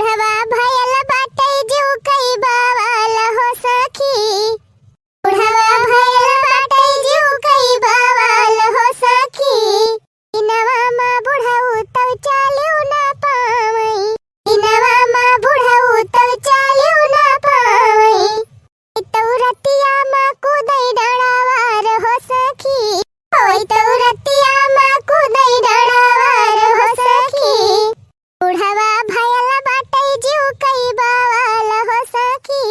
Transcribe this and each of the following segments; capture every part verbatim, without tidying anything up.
बुढ़वा भयल बाटे जीव कई बवाल हो सखी। बुढ़वा भयल बाटे जीव कई बवाल हो सखी। दिनवा मा बुढ़ऊ तउ चालिउ ना पावई। दिनवा मा बुढ़ऊ तउ चालिउ ना पावई। तउ रतिया मा कूदई डाँड़ावार हो सखी। ओई तउ रतिया मा कूदई डाँड़ावार हो सखी। बुढ़वा भयल बाटे जीव कई बवाल हो सखी।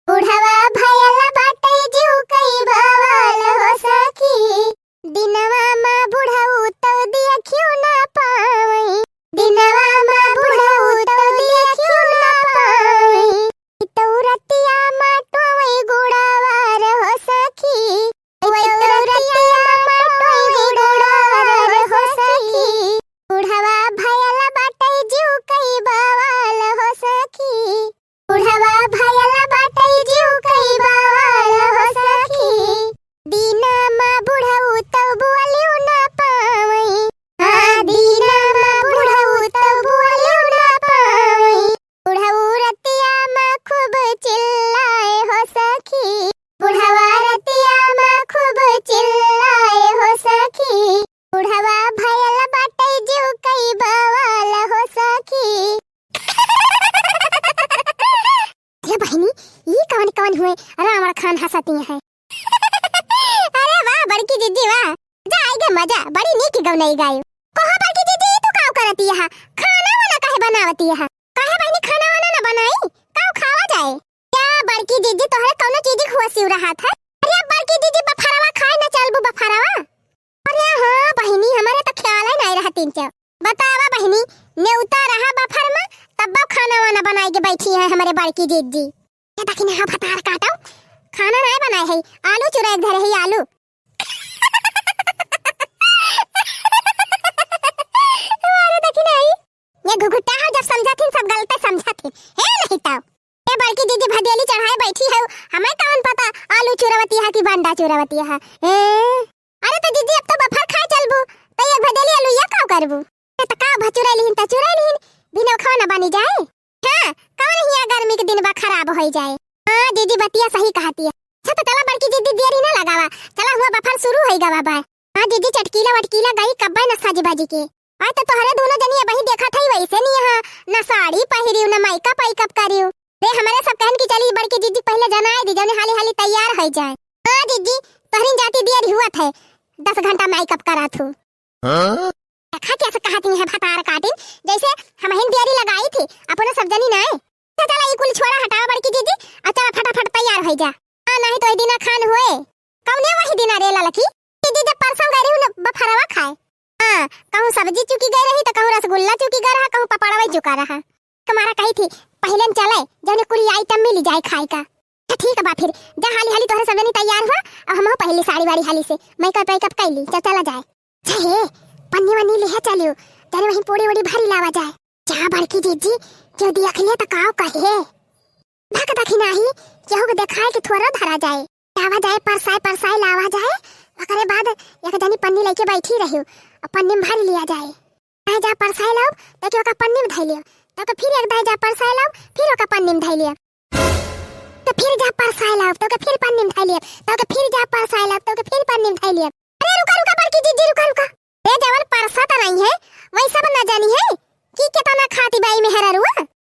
बुढ़वा भयल बाटे जीव कई बवाल हो सखी। दिनवा मा बुढ़ऊ तउ दियखिउ ना पावई। दिनवा मा बुढ़ऊ तउ दियखिउ ना पावई। तउ रतिया मा टोवई गुड़ावार हो सखी। ओई तउ रतिया मा टोवई गुड़ावार हो सखी। बुढ़वा भयल बाटे जीव कई बवाल हो सखी। बुढ़वा भयल बाटे जीव कई बवाल हो सखी। दिना मा बुढ़ऊ तउ बोलिउ ना पावई। हाँ, दिना मा बुढ़ऊ तउ बोलिउ ना पावई। बुढ़ऊ रतिया मा खूब चिल्लाए हो सखी। बुढ़वा रतिया मा खूब चिल्लाए हो सखी। बुढ़वा भयल बाटे जीव कई बवाल हो सखी। अरे बहिनी, ई कवन कवन हुए रावण खान हँसती हैं। अरे वाह बड़की जिज्जी वाह, मजा आइगे मजा, बड़ी नीक गवनई गायो। कहो बड़की जिज्जी, ई तू काव करती है? खाना वाना काहे बनावती है? काहे बहिनी खाना वाना ना बनाई? काव खावा जाए? क्या बड़की जिज्जी तोहरे कौनो चीज के हुआ सिउ रहा था? अरे बड़की जिज्जी बफरवा खाए ना चलबू बफरवा? अरे हाँ बहिनी, हमरे तो ख्याल ही नहीं रहा तीन चार। बतावा बहिनी, नेउता रहा बफर में, तब खाना वाना बनाए के बैठी है हमरे बड़की जिज्जी। ये देखी ना, हाँ, भतार काटो, खाना नहीं बनाए है, आलू चुरा एक धरे है, आलू। अरे देखी ना, ये घुघुटा है, जब समझा थी, सब गलते समझा थी, है नहीं तो। ये बड़की जिज्जी भदेली चढ़ाए बैठी है, हमें कौन पता आलू चुरावती है कि भंडा चुरावती है। ए? अरे तो जिज्जी, अब तो बफर खाए चलबू, तो ये भदेली आलू ये काव करबू? ये तो का भचुराई लिहिन, त चुराई लिहिन, बिना खाना बनी जाए। हाँ, कौन हिया गर्मी के दिन बा खराब होई जाए। हाँ, जिज्जी बतिया सही कहती है। अच्छा तो चला बड़की जिज्जी, देरी ना लगावा, चला हुआ बफर शुरू होई गवा बा। हाँ जिज्जी, चटकीला वटकीला गई कब्बे न साजी बाजी के। आज तो तोहरे दोनों जनी अबही देखत हई वैसे नहीं है, ना साड़ी पहिरियो, ना मेकअप वेकअप करियो। रे हमरे सब कहन की चली बड़की जिज्जी पहले जनाए दी, जौने हाली हाली तैयार होई जाए। हाँ जिज्जी, तोहरी जाती देरी हुआ थे, दस घंटा मेकअप करा थू। हाँ? देखा कैसे कहती है भतार काटिन, जैसे हमहिन देरी लगाई थी, अपने सब जनी नाए। अच्छा चला ई कुल छोड़ा हटावा बड़की जिज्जी, आ चला फटाफट तैयार होई जा। हाँ नहीं तो ई दिना खान हुए। कौने वही दिना रे ललकी? जिज्जी जब परसों गए रही न बफरवा खाए। हाँ, कहूँ सब्जी चुकी गए रही तो कहूँ रसगुल्ला चुकी गए रहा, कहूँ पपड़वा चुका रहा। हमारा कही थी पहले न चले, जौने कुल आइटम मिली जाए खाए का। अच्छा ठीक बा फिर, जा हाली हाली तोहरे सब जनी तैयार हुआ, अब हमहू पहली साड़ी वाड़ी हाली से, मेकअप वेकअप कैली, चल चला जाए। चाहे पन्नी वन्नी लिहे चलियो, तने वहीं पूड़ी उड़ी भरी लावा जाए। जा बड़की जिज्जी, केहू देख ले त काव कहे। भक दखी नाही, केहू के देखाए के थोड़ा धरा जाए। लावा जाए, परसाए परसाए लावा जाए। ओकरे बाद एक जनी पन्नी लेके बैठी रहियो, और पन्नी में भर लिया जाए। दाएं जा परसाए लाओ, तो के ओका पन्नी में धइ लियो, तो के फिर एक दाएं जा परसाए लाओ, फिर ओका पन्नी में धइ लियो। तो फिर जा परसाए लाओ, तो के फिर पन्नी में धइ लियो, तो के फिर जा परसाए लाओ, तो के फिर पन्नी में धइ लियो। अरे रुका, रुका, बड़की जिज्जी, रुका, रुका। ए, जवन परसा त नहीं है, वही सब न जानी है कि केतना खाती बाई मेहररुआ।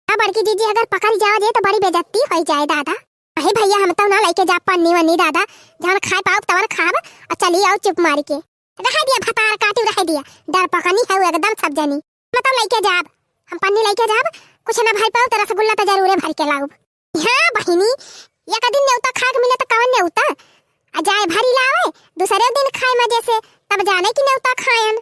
आ बड़की जिज्जी अगर पकड़ जावा जे तो बड़ी बेइज्जती होई जाए दादा। अहे भैया, हम तो ना लेके जा पन्नी वन्नी दादा, जवन खाए पाओ तवन खाब, और चली आओ चुप मारी के। रह दिया भतार काटी, रह दिया, डर पकनी है एकदम सब जनी। मतलब लेके जाब, हम पन्नी लेके जाब, कुछ ना भाई पाओ तो रसगुल्ला तो जरूरे भर के लाऊब। हाँ बहिनी, एक दिन नेवता खाए के मिले तो कवन नेवता? आ जाए भरी लावे, दूसरे दिन खाए मजे से, तब जाने की नेवता खायन।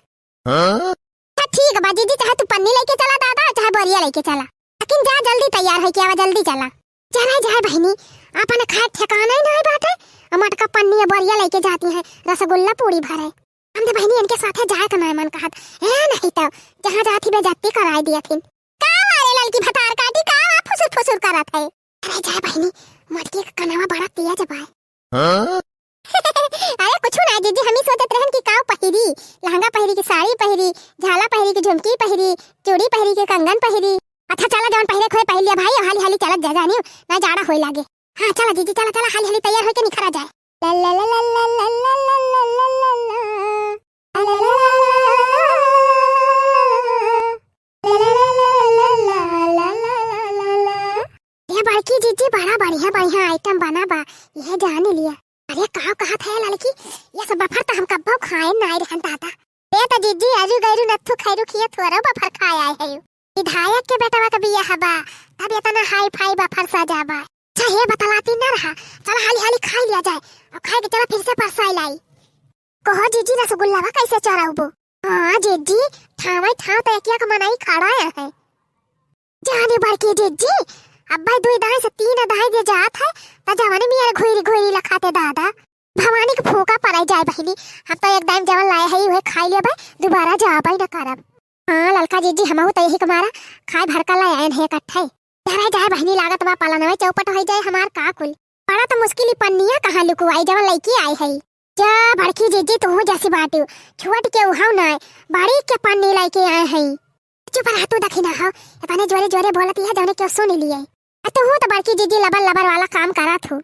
हाँ? अच्छा ठीक बा जिज्जी, चाहे तू पन्नी लेके चला दादा, चाहे बोरिया लेके चला, लेकिन जा जल्दी तैयार होके आवा, जल्दी चला। जाए जाए बहिनी, अपन खाए ठिकाना ही नहीं बाटे। आ मटका पन्नी या बोरिया लेके जाती है, रसगुल्ला पूड़ी भरे। हम तो बहिनी इनके साथे जाए का नहीं मन कहत। ए नहीं तो, जहाँ जाती बेइज्जती कराए दिया थी। का मारे ललकी भतार काटी, का वा फुसुर फुसुर करत है? अरे जाए बहिनी, मटकी का कनवा बड़ा तेज बा। हाँ? अरे कुछ ना जिज्जी, हम ही सोचत रहन कि काव पहिरी, लहंगा पहिरी कि साड़ी पहिरी, झाला पहिरी कि झुमकी पहिरी, चूड़ी पहिरी कि कंगन पहिरी। अच्छा चला, जवन पहिरे खोए पहिर लिया भाई, हाली हाली चलत जा जानी, ना जाड़ा होए लागे। हाँ चला जीजी, चला चला, हाली हाली तैयार होके निखरा जाए। ला ला ला ला ला। ए बड़की जीजी, बड़ा बढ़िया बढ़िया आइटम बना बा, यह जान लिया। अरे का कहत है लड़की, ये सब बफर तो हम कब्बो खाए ना आए रहन दादा। ए त जीजी, अजू गैरू नत्थू खैरू खिया थोरो बफर खाए आए है। विधायक के बेटवा के बियाह बा, तब इतना हाई फाई बफर सजा बा। अच्छा हे बतलाती न रहा, चल हाली हाली खाई लिया जाए और खाए के चला फिर से परसाई लाई। कहो जीजी, रसगुल्लावा कैसे चोराउबो? हाँ जीजी, ठावे ठाव तो एक एक मनई खड़ा है। जानी बड़की जीजी, अब्बे दुई दाई से तीन दाई दे जात है, त जवानी मियर घुरी घुरी लखाते दादा। भवानी के फूका पड़ाई जाए बहिनी, हम तो एक दाई जवन लाए है उहे खाई लेबे, दोबारा जाबे न करब। हाँ ललका जीजी, हमहू तो यही के मारा खाए भरका ला आयन है इकट्ठे। डरे जाए बहिनी, लागत बा पलनवे चौपट होई जाए हमार का कुल। बड़ा तो मुश्किल ही पन्निया कहाँ लुकुआई जवन लइके आई है। जा बड़की जीजी, तू जैसी बाटी छुअट के उहाव ना, बड़ी के पन्नी लइके आए हैं। चुप रह तू दखिना हो, इतने जोरे जोरे बोलत है जौने क्यों सुन लिए। आ तू तो बड़की जीजी लबर लबर वाला काम करत हो।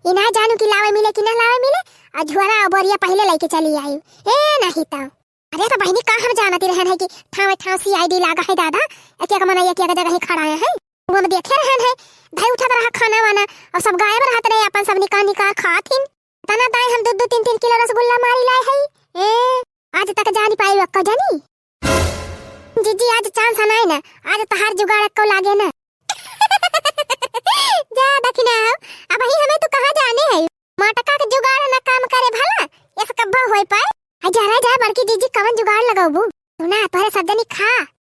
ई ना जानू कि लावे मिले कि ना लावे मिले, आ झुआरा और बोरिया पहले लइके चली आई। ए नहीं तो। अरे तो बहिनी का हम जानती रहन है कि ठावे ठाव सीआईडी लागा है दादा, एक एक मनई एक एक जगह ही खड़ा है। वो हम देखे रहन है, भाई उठत रहा खाना वाना और सब गायब रहत रहे, अपन सब निकाल निकाल खात हिन। तना दाई हम दो दो तीन तीन किलो रसगुल्ला मारी लाए है। ए, आज तक जानी पाई अक्का जानी। जीजी आज चांस हनाई ना, आज तहार जुगाड़ अक्को लागे ना। जा दखिना हो, अब ही हमें तू कहाँ जाने है? मटका के जुगाड़ ना काम करे भला, ये सब कब्बा होए पाए? आ जा रे जा बड़की जीजी, कवन जुगाड़ लगाबू? सुना तोहरे सब जनी खा,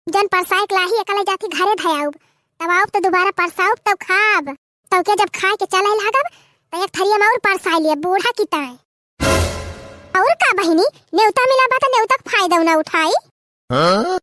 जन परसाए के लाही एकला जाती घरे धयाउब, तब आउब तो दोबारा परसाउब तब खाब। तब के जब खाए के चले लागब तो एक थरिया में और परसाए लिए बूढ़ा की ताए। और का बहिनी, नेवता मिला बा त नेवता के फायदा ना उठाई। हाँ?